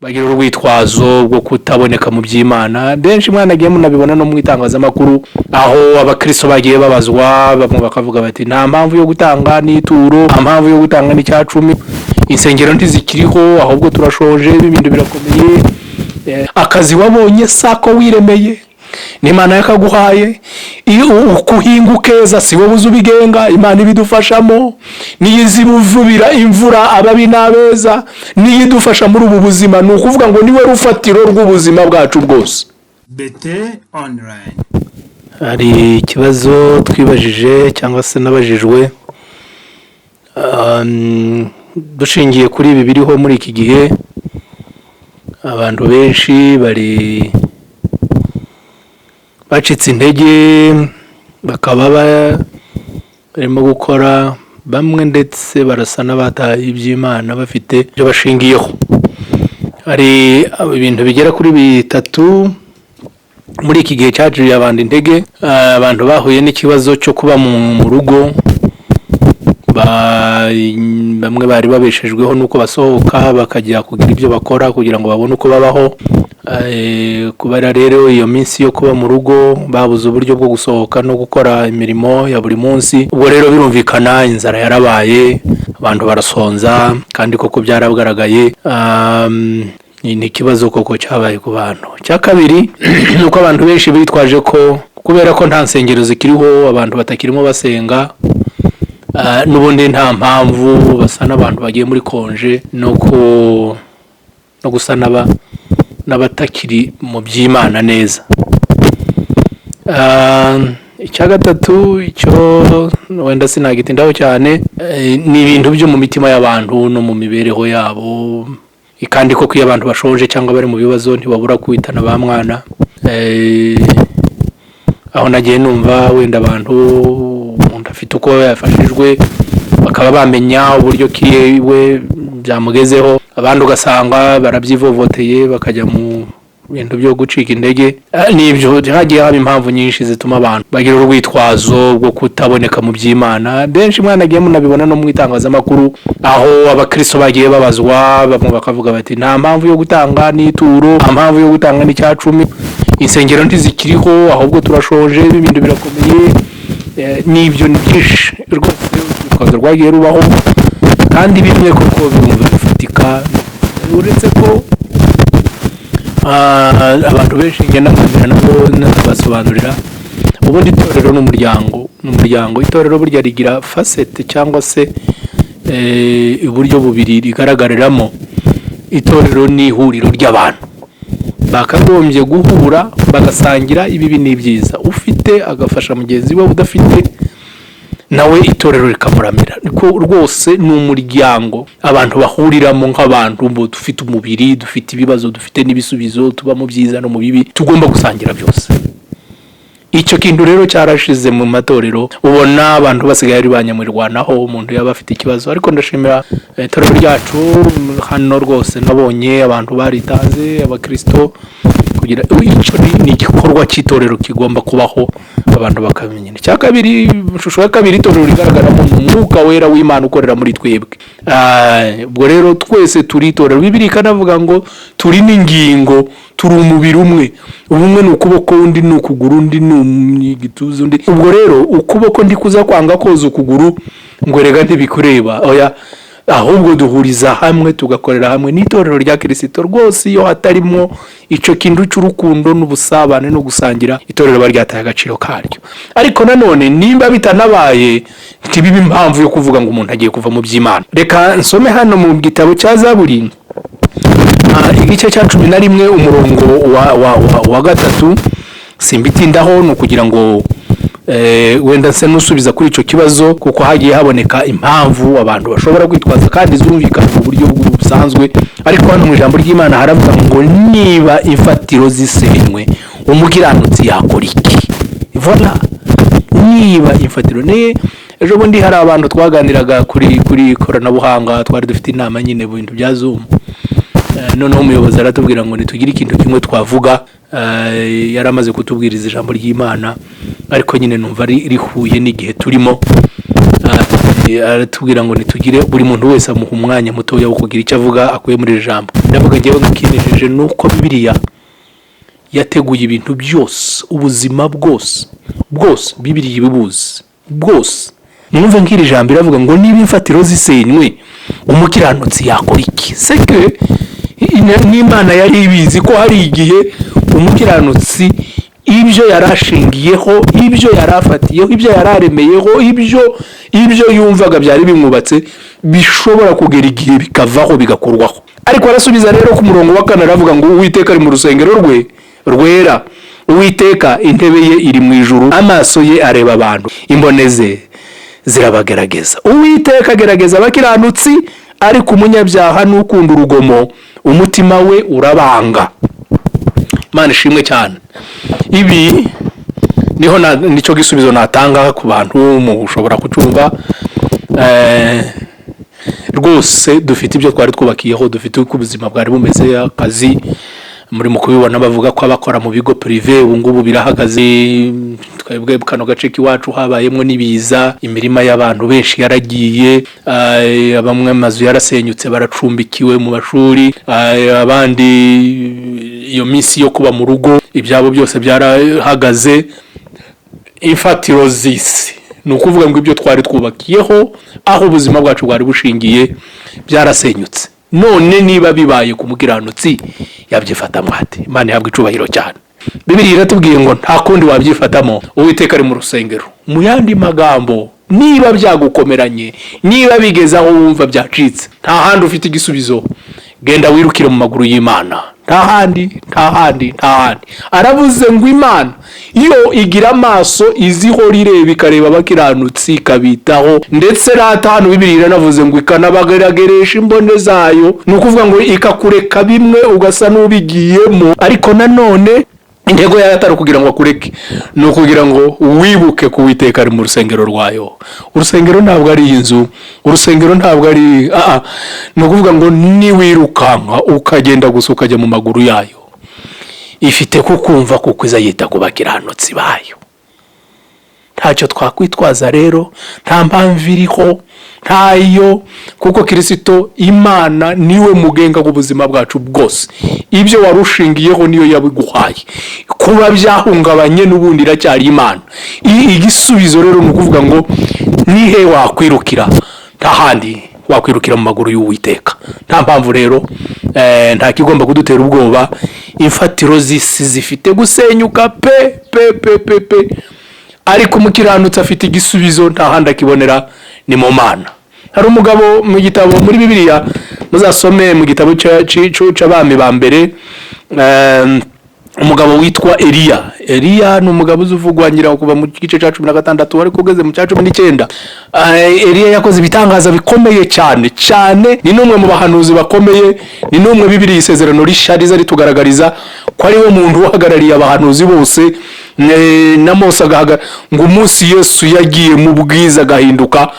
Bagira urwitwazo rwo kutaboneka mu by'Imana. Benshi mwanagiye munabibona no mu itangazamakuru, aho abakristo bagiye babazwa, bamwe bakavuga bati: "Nta mpamvu yo gutanga n'ituro, nta mpamvu yo gutanga n'icyacumi, insengero ntizikiriho, ahubwo turashoje, ibintu birakomeye." Akazi wabonye sako wiremeye, n'Imana yakaguhaye. Iyo uko uhinga ukeza si wowe uzi ubigenga, Imana ibidufashamo. Niyo izi buvubira imvura ababi n'abeza, niyo idufasha muri ubu buzima. Ni ukuvuga ngo niwe rufatiro rw'ubuzima bwacu bwose. BT Online. Hari ikibazo twibajije cyangwa se nabajijwe, dushingiye kuri ibi biriho muri iki gihe. Abantu benshi bari bacitse intege, bakaba barimo gukora bamwe, ndetse barasa n'abataye iby'Imana bafite ibyo bashingiyeho. Hari ibintu bigera kuri bitatu muri iki gihe cyaciye abantu intege. Abantu bahuye n'ikibazo cyo kuba mu rugo. Bamwe bari babeshejweho n'uko basohoka bakajya kugira ibyo bakora kugira ngo babone uko babaho. Kubera rero iyo minsi yo kuba mu rugo, babuze uburyo bwo gusohoka no gukora imirimo ya buri munsi. Ubwo rero birumvikana, inzara yarabaye, abantu barasonza, kandi koko byaragaragaye. Ni ikibazo koko cyabaye ku bantu. Icya kabiri ni uko abantu benshi bitwaje ko kubera ko nta nsengero zikiriho, abantu batakirimo basenga, n'ubundi nta mpamvu, basa n'abantu bagiye muri congé no gusa n'abatakiri mu by'Imana neza. Icya gatatu, icyo wenda sinagitindaho cyane, ni ibintu byo mu mitima y'abantu no mu mibereho yabo. Kandi koko iyo abantu bashonje cyangwa bari mu bibazo, ntibabura kwitana ba mwana. Aho nagiye numva wenda abantu, umuntu afite uko yafashijwe, bakaba bamenya uburyo kiwe byamugezeho, abandi ugasanga barabyivovoteye, bakajya mu bintu byo gucika intege. Nibyo, hagiye haba impamvu nyinshi zituma abantu bagira urwitwazo rwo kutaboneka mu by'Imana. Benshi mwanagiye munabibona no mu itangazamakuru, aho abakristo bagiye babazwa, bamwe bakavuga bati: "Nta mpamvu yo gutanga n'ituro, nta mpamvu yo gutanga n'icyacumi, insengero ntizikiriho, ahubwo turashoje, ibintu birakomeye." Nibyo, ni byinshi rwose, urwitwazo rwagiye rubaho, kandi bimwe koko bimva bifatika, uretse ko abantu benshi ngenda nganira nabo nabasobanurira. Ubundi itorero ni umuryango, ni umuryango. Itorero burya rigira facette cyangwa se uburyo bubiri rigaragariramo. Itorero ni ihuriro ry'abantu bakagombye guhura, bagasangira ibibi n'ibyiza, ufite agafasha mugenzi we udafite, nawe itorero rikamuramira. Niko rwose, ni umuryango abantu bahuriramo nk'abantu ngo dufite umubiri, dufite ibibazo, dufite n'ibisubizo, tuba mu byiza no mu bibi, tugomba gusangira byose. Icyo kintu rero cyarashize mu matorero, ubona abantu basigaye ari ba nyamurwanaho, umuntu yaba afite ikibazo. Ariko ndashimira itorero ryacu hano rwose, nabonye abantu baritanze, abakristo, kugira icyo ni igikorwa cy'itorero kigomba kubaho, abantu bakamenya. Icya kabiri, ishusho ya kabiri itorero rigaragaramo ni Umwuka Wera w'Imana ukorera muri twebwe. Ubwo rero twese turi itorero. Bibiliya ikanavuga ngo turi n'ingingo, turi umubiri umwe. Ubumwe ni ukuboko, undi ni ukuguru, undi ni igituza, undi. Ubwo rero ukuboko ndikuza kwanga koza ukuguru ngo erega ntibikureba, oya, ahubwo duhuriza hamwe, tugakorera hamwe n'itorero rya Kirisito. Rwose iyo hatarimo icyo kintu cy'urukundo n'ubusabane no gusangira, itorero riba ryataye agaciro karyo. Ariko nanone nimba bitanabaye, ntibibe impamvu yo kuvuga ngo umuntu agiye kuva mu by'Imana. Reka nsome hano mu gitabo cya Zaburi, igice cya 11, umurongo wa 3. Simbitindaho, ni ukugira ngo wenda nse nusubiza kuri icyo kibazo, kuko hagiye haboneka impamvu abantu bashobora kwitwaza kandi zumvikana mu buryo busanzwe. Ariko hano mu ijambo ry'Imana haravuga ngo: "Niba imfatiro zisenywe, umukiranutsi yakora iki?" Voilà, niba imfatiro ni ejo bundi hari abantu twaganiraga kuri ikoranabuhanga, twari dufite inama nyine mu bintu bya Zoom. Noneho umuyobozi aratubwira ngo nitugire ikintu kimwe twavuga. Yari amaze kutubwiriza ijambo ry'Imana, ariko nyine numva rihuye n'igihe turimo. Aratubwira ngo nitugire buri muntu wese amuha umwanya mutoya wo kugira icyo avuga akuye muri iri jambo. Ndavuga ngewe nkinejeje nuko Bibiliya yateguye ibintu byose, ubuzima bwose bwose Bibiliya ibibuzi bwose. Mwumve nk'iri jambo, iravuga ngo niba imfatiro zisenywe, umukiranutsi yakora iki? Seke n'Imana yari ibizi ko hari igihe umukiranutsi ibyo yari ashingiyeho, ibyo yari afatiyeho, ibyo yari aremeyeho, ibyo yumvaga byari bimwubatse, bishobora kugera igihe bikavaho, bigakurwaho. Ariko arasubiza rero ku murongo wa 4, aravuga ngo Uwiteka ari mu rusengero rwe rwera, Uwiteka intebe ye iri mu ijuru, amaso ye areba abantu, imbone ze zirabagerageza. Uwiteka agerageza abakiranutsi, ariko umunyabyaha n'ukunda urugomo umutima we urabanga. Imana ishimwe cyane. Ibi niho nicyo gisubizo natanga ku bantu mushobora kucyumva. Rwose dufite ibyo twari twubakiyeho, dufite uko ubuzima bwari bumeze, akazi muri mu kubibona, bavuga ko abakora mu bigo privé ubu ngubu birahagaze. Twebwe kano gace k'iwacu habayemo n'ibiza, imirima y'abantu benshi yaragiye, bamwe amazu yarasenyutse, baracumbikiwe mu mashuri, abandi iyo minsi yo kuba mu rugo ibyabo byose byarahagaze. Imfatiro z'isi, ni ukuvuga ngo ibyo twari twubakiyeho, aho ubuzima bwacu bwari bushingiye, byarasenyutse. None niba bibaye ku mukiranutsi, yabyifatamo ate? Imana ihabwa icubahiro cyane. Bibiliya iratubwiye ngo nta kundi wabyifatamo, Uwiteka ari mu rusengero. Mu yandi magambo, niba byagukomeranye, niba bigeze aho wumva byacitse, nta handi ufite igisubizo, genda wirukire mu maguru y'Imana. Nta handi, nta handi, nta handi. Aravuze ngo Imana yo igira amaso, izihora ireba, ikareba abakiranutsi, ikabitaho. Ndetse rata hano Bibiliya iranavuze ngo ikanabagerageresha imbone zayo. Ni ukuvuga ngo ikakureka bimwe ugasa n'ubigiyemo, ariko nanone intego yayo atari ukugira ngo akureke, ni ukugira ngo wibuke ko Uwiteka ari mu rusengero rwayo. Urusengero ntabwo ari inzu, urusengero ntabwo ari ni ukuvuga ngo niwirukanka ukagenda gusa ukajya mu maguru yayo, ifite kukumva, kuko iza yita ku bakiranutsi bayo. Ntacyo twakwitwaza rero, nta mpamvu iriho, ntayo, kuko Kirisito Imana niwe mugenga w'ubuzima bwacu bwose. Ibyo wari ushingiyeho niyo yabiguhaye, kuba byahungabanye n'ubundi iracyari Imana. Igisubizo rero ni ukuvuga ngo nihe wakwirukira? Nta handi wakwirukira, mu maguru y'Uwiteka. Nta mpamvu rero, nta kigomba kudutera ubwoba. Imfatiro z'isi zifite gusenyuka pe pe pe pe pe, ariko umukiranutsi afite igisubizo, nta handi akibonera, ni mu Mana. Hari umugabo mu gitabo, muri Bibiliya, muzasome mu gitabo c'Abami ba Mbere, umugabo witwa Eliya. Eliya ni umugabo uzi uvugwa ngira kuva mu gice cya 16 ariko ugeze mu cya 19. Eliya yakoze ibitangaza bikomeye cyane cyane, ni n'umwe mu bahanuzi bakomeye, ni n'umwe Bibiliya, Isezerano Rishya, riza ritugaragariza ko ari we muntu uhagarariye abahanuzi bose, na Mose agahagarara. Ngo umunsi Yesu yagiye mu bwiza agahinduka,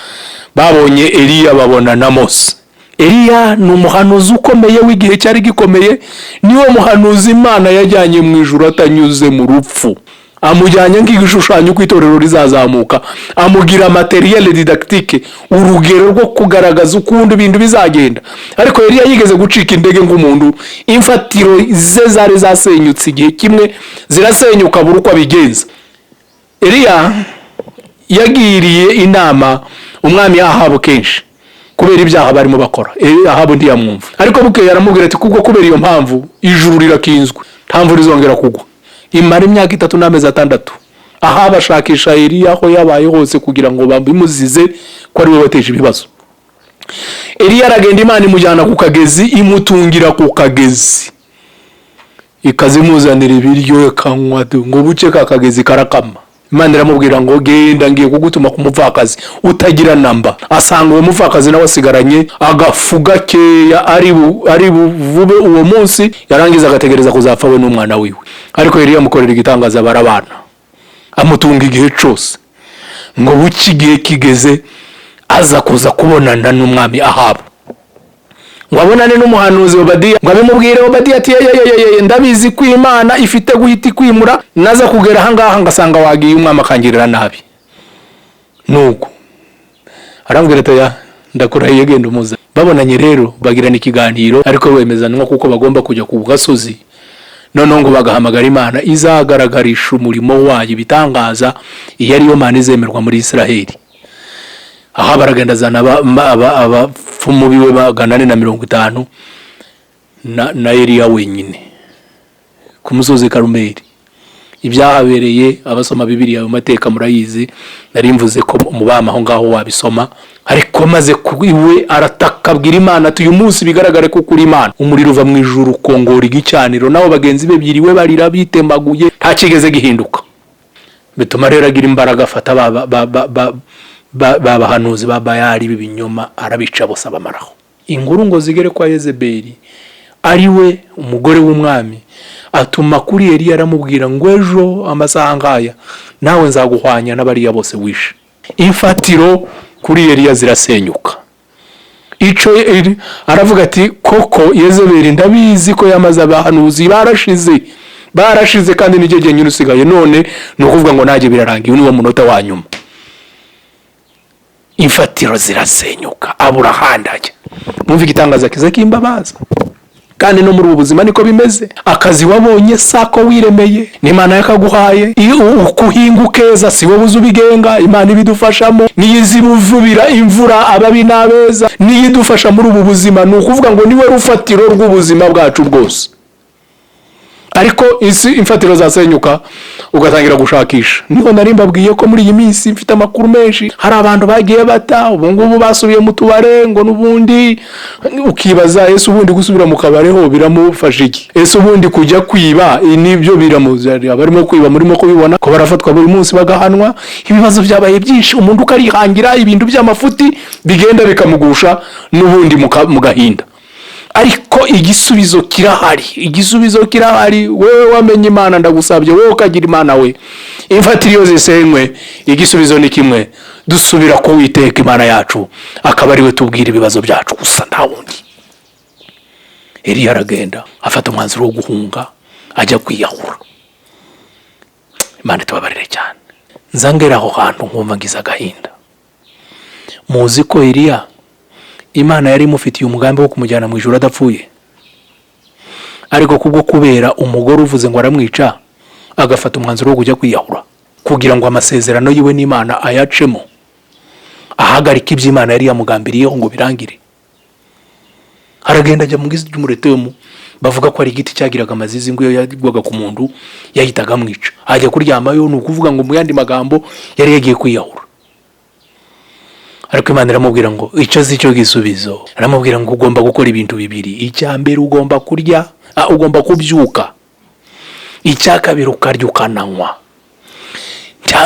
babonye Eliya, babona na Mose. Eliya ni umuhanuzi ukomeye w'igihe cyari gikomeye, niwe muhanuzi Imana yajyanye mu ijuru atanyuze mu rupfu, amujyanye nk'igishushanyo uko itorero rizazamuka, amugira matériel didactique, urugero rwo kugaragaza ukuntu ibintu bizagenda. Ariko Eliya yigeze gucika intege nk'umuntu, imfatiro ze zari zasenyutse igihe kimwe, zirasenyuka, buri uko abigenza. Eliya yagiriye inama umwami Ahabu kenshi kubera ibyaha barimo bakora. Ahabu ntiyamwumva, ariko bukeye aramubwira ati kubwo kubera iyo mpamvu ijuru rirakinzwe, nta mvura izongera kugwa imara imyaka 3 n'amezi 6. Ahabu ashakisha Eliya aho yabaye hose kugira ngo babimuzize ko ari we wateje ibibazo. Eliya aragenda, Imana imujyana ku kagezi, imutungira ku kagezi, ikazimuzanira ibiryo ikanywa, ngo buce ka kagezi karakama. Imana iramubwira ngo genda, ngiye kugutuma ku mupfakazi utagira namba. Asanga uwo mupfakazi nawe asigaranye agafu gakeya ari buvube uwo munsi, yarangiza agategereza kuzapfa we n'umwana wiwe. Ariko Eliya amukorera igitangaza, barabana, amutunga igihe cyose. Ngo buke igihe kigeze, aza kuza kubonana n'umwami Ahabu, ngo abonane n'umuhanuzi Obadiya, ngo abimubwire. Obadiya ati yeyeyeye, ndabizi ko Imana ifite guhita ikwimura, naza kugera ahangaha ngasanga wagiye, umwami akangirira nabi. Nuko Arambwira ati: "Oya, ndakurahiye, genda umuza." Babonanye rero, bagirana ikiganiro, ariko bemezanwa kuko bagomba kujya ku gasozi, noneho ngo bagahamagara Imana izagaragarisha umurimo wayo ibitangaza, iyo ariyo Mana izemerwa muri Israheli. Aho baragenda, azana abapfumu biwe 450 na Eliya wenyine ku musozi Karumeli. Ibyahabereye, abasoma Bibiliya, ayo mateka murayizi, nari mvuze ko umubama aho ngaho wabisoma. Ariko maze iwe arataka, abwira Imana ati: "Uyu munsi bigaragare ko kuri Imana." Umuriro uva mu ijuru ukongora igicaniro, nabo bagenzi be byiriwe barira bitemaguye, nta kigeze gihinduka. Bituma rero agira imbaraga, afata ba bahanuzi ba Bayali b'ibinyoma, arabica bose, abamaraho. Inkuru ngo zigere kwa Yezebeli, ari we umugore w'umwami, atuma kuri Eliya, aramubwira ngo: "Ejo amasaha ngaya nawe nzaguhwanya n'abariya bose wishe." Imfatiro kuri Eliya zirasenyuka. Ico aravuga ati: "Koko Yezebeli ndabizi ko yamaze abahanuzi, barashize, barashize, kandi nijye jyenyine usigaye. None ni ukuvuga ngo nanjye birarangiye, niwo munota wa nyuma." Imfatiro zirasenyuka, abura ahandi ajya. Mwumva igitangaza kiza kimbabaza. Kandi no muri ubu buzima niko bimeze. Akazi wabonye sako wiremeye, ni Imana yakaguhaye. Iyo uko uhinga ukeza, si wowe uzi ubigenga, Imana ibidufashamo. Niyo izi buvubira imvura ababi n'abeza, niyo idufasha muri ubu buzima. Ni ukuvuga ngo niwe rufatiro rw'ubuzima bwacu bwose. Ariko isi, imfatiro zasenyuka, ugatangira gushakisha. Niho nari mbabwiye ko muri iyi minsi mfite amakuru menshi, hari abantu bagiye bata, ubu ngubu basubiye mu tubare ngo n'ubundi. Ukibaza: ese ubundi gusubira mu kabare ho biramufasha iki? Ese ubundi kujya kwiba nibyo biramuzanira? Barimo kwiba, murimo kubibona ko barafatwa buri munsi bagahanwa. Ibibazo byabaye byinshi, umuntu ukarihangira ibintu by'amafuti bigenda bikamugusha n'ubundi mu gahinda. Ariko igisubizo kirahari, igisubizo kirahari. Wowe wamenye Imana, ndagusabye, wowe ukagira Imana we, imfatiro iyo zisenywe, igisubizo ni kimwe: dusubira ku Witeka Imana yacu, akaba ariwe tubwira ibibazo byacu gusa, nta wundi. Eliya aragenda, afata umwanzuro wo guhunga, ajya kwiyahura. Imana itubabarire cyane. Nzangera aho hantu nkumva ngize agahinda. Muzi ko Eliya Imana yari imufitiye umugambi wo kumujyana mu ijuru adapfuye, ariko kubwo kubera umugore uvuze ngo aramwica, agafata umwanzuro wo kujya kwiyahura kugira ngo amasezerano yiwe n'Imana ayacemo, ahagarika ibyo Imana yari yamugambiriyeho ngo birangire. Aragenda, ajya mu giti cy'umuretemu, bavuga ko ari igiti cyagiraga amazizi, ngo iyo yagwaga ku muntu yahitaga amwica. Ajya kuryamayo. Ni ukuvuga ngo mu yandi magambo yari yagiye kwiyahura, ariko Imana iramubwira ngo icyo si cyo gisubizo. Aramubwira ngo ugomba gukora ibintu bibiri: icya mbere ugomba kurya, ugomba kubyuka; icya kabiri ukarya ukananywa.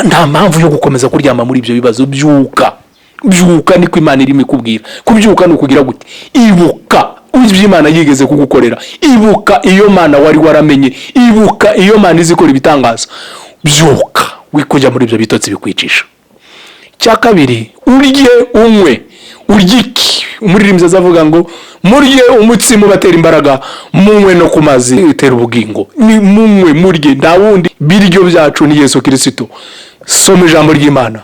Nta mpamvu yo gukomeza kuryama muri ibyo bibazo. Byuka, byuka, niko Imana irimo ikubwira. Kubyuka ni ukugira gute? Ibuka ibyo Imana yigeze kugukorera, ibuka iyo Mana wari waramenye, ibuka iyo Mana izi ikora ibitangaza. Byuka, wikujya muri ibyo bitotsi bikwicisha. Icya kabiri, urye unywe. Urye iki? Umuririmbyi azavuga ngo: "Murye umutsima ubatera imbaraga, munywe no ku mazi utera ubugingo." Ni munywe, murye, nta wundi biryo byacu ni Yesu Kirisito. Soma ijambo ry'Imana,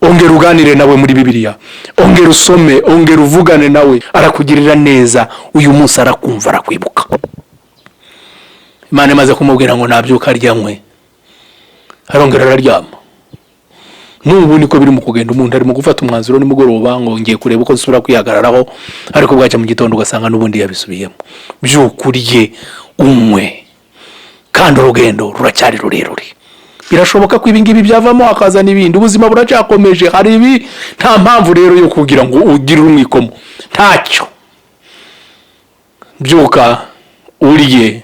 ongera uganire nawe muri Bibiliya, ongera usome, ongera uvugane nawe, arakugirira neza. Uyu munsi arakumva, arakwibuka. Imana imaze kumubwira ngo nabyuka aryanywe, arongera araryama. N'ubu niko biri mu kugenda. Umuntu arimo gufata umwanzuro nimugoroba ngo ngiye kureba uko nsubira kwihagararaho, ariko bwacya mu gitondo ugasanga n'ubundi yabisubiyemo. Byuka, urye, unywe, kandi urugendo ruracyari rurerure. Birashoboka ko ibingibi byavamo hakaza n'ibindi, ubuzima buracyakomeje. Hari ibi, nta mpamvu rero yo kugira ngo ugire umwikomo, ntacyo. Byuka, urye,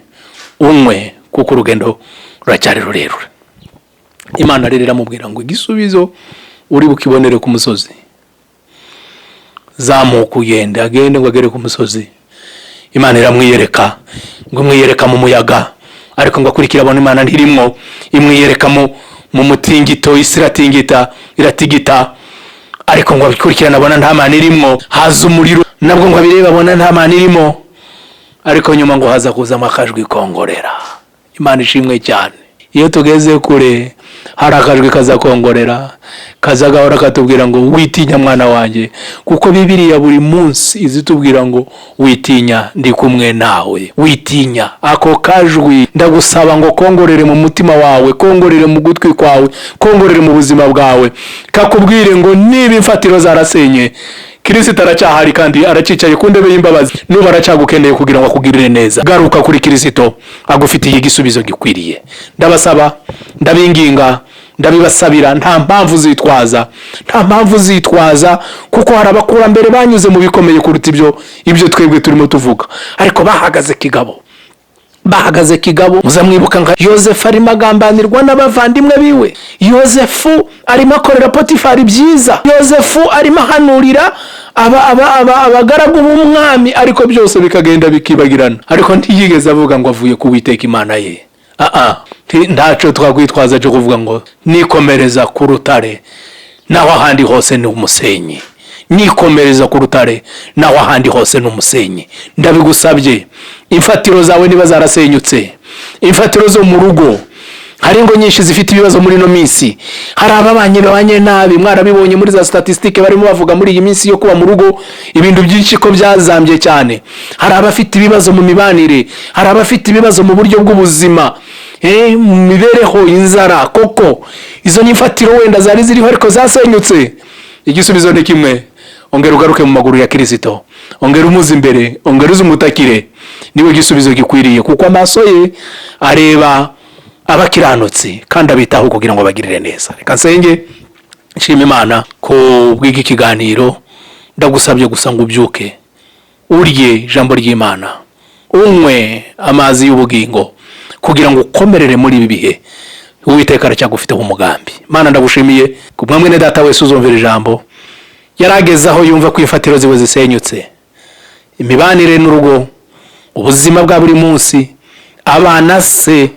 unywe, kuko urugendo ruracyari rurerure. Imana rero iramubwira ngo igisubizo uri bukibonere ku musozi, zamuka ugende. Agende ngo agere ku musozi, Imana iramwiyereka, ngo imwiyereka mu muyaga, ariko ngo akurikire abona Imana ntirimwo. Imwiyereka mu mutingito, isi iratingita, iratigita, ariko ngo abikurikirane abona nta Mana irimwo. Haza umuriro, nabwo ngo abirebe abona nta Mana irimo. Ariko nyuma ngo haza kuzamo akajwi kongorera. Imana ishimwe cyane. Iyo tugeze kure, hari akajwi kazakongorera, kaza gahora katubwira ngo: "Witinya, mwana wanjye," kuko Bibiriya buri munsi izitubwira ngo: "Witinya, ndi kumwe nawe, witinya." Ako kajwi ndagusaba ngo kongorere mu mutima wawe, kongorere mu gutwi kwawe, kongorere mu buzima bwawe, kakubwire ngo niba imfatiro zarasenye, Kirisito aracyahari kandi aracyicaye ku ntebe y'imbabazi. Nuba aracyagukeneye kugira ngo akugirire neza. Garuka kuri Kirisito, agufitiye igisubizo gikwiriye. Ndabasaba, ndabinginga, ndabibasabira. Nta mpamvu zitwaza, nta mpamvu zitwaza, kuko hari abakurambere banyuze mu bikomeye kuruta ibyo twebwe turimo tuvuga, ariko bahagaze kigabo, bahagaze kigabo. Muzamwibuka nka Yosefu arimo agambanirwa n'abavandimwe biwe, Yosefu arimo akorera Potifari byiza, Yosefu arimo ahanurira abagaragu b'umwami, ariko byose bikagenda bikibagirana, ariko ntiyigeze avuga ngo avuye ku Witeka Imana ye. Aa, ntaco twakwitwaza cyo kuvuga ngo nikomereza ku rutare, naho ahandi hose ni umusenyi. Nikomereza ku rutare, naho ahandi hose ni umusenyi. Ndabigusabye, imfatiro zawe niba zarasenyutse, imfatiro zo mu rugo, hari ingo nyinshi zifite ibibazo muri ino minsi, hari ababanye babanye nabi. Mwarabibonye muri za statisitike barimo bavuga muri iyi minsi yo kuba mu rugo, ibintu byinshi ko byazambye cyane. Hari abafite ibibazo mu mibanire, hari abafite ibibazo mu buryo bw'ubuzima, mu mibereho, inzara koko. Izo ni imfatiro wenda zari ziriho ariko zasenyutse. Igisubizo ni kimwe: ongera ugaruke mu maguru ya Kirisito, ongera umuze imbere, ongera uze umutakire. Niwe gisubizo gikwiriye, kuko amaso ye areba abakiranutsi kandi abitaho kugira ngo bagirire neza. Reka nsenge, nshima Imana ko bw'iki kiganiro. Ndagusabye gusa ngo ubyuke, urye ijambo ry'Imana, unywe amazi y'ubugingo kugira ngo ukomerere muri ibi bihe. Uwiteka aracyagufiteho umugambi. Mana, ndagushimiye ku mwene data wese uzumvira ijambo, yarageze aho yumva ko imfatiro ziwe zisenyutse, imibanire n'urugo, ubuzima bwa buri munsi, abana se,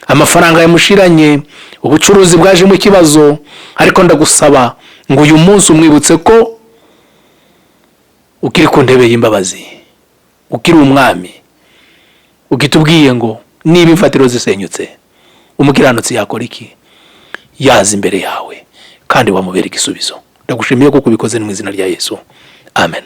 amafaranga yamushiranye, ubucuruzi bwajemo ikibazo. Ariko ndagusaba ngo uyu munsi umwibutse ko ukiri ku ntebe y'imbabazi, ukiri umwami, ukitubwiye ngo niba imfatiro zisenyutse, umukiranutsi yakora iki? Yaza imbere yawe kandi wamubera igisubizo. Ndagushimiye kuko ubikoze mu izina rya Yesu, amen.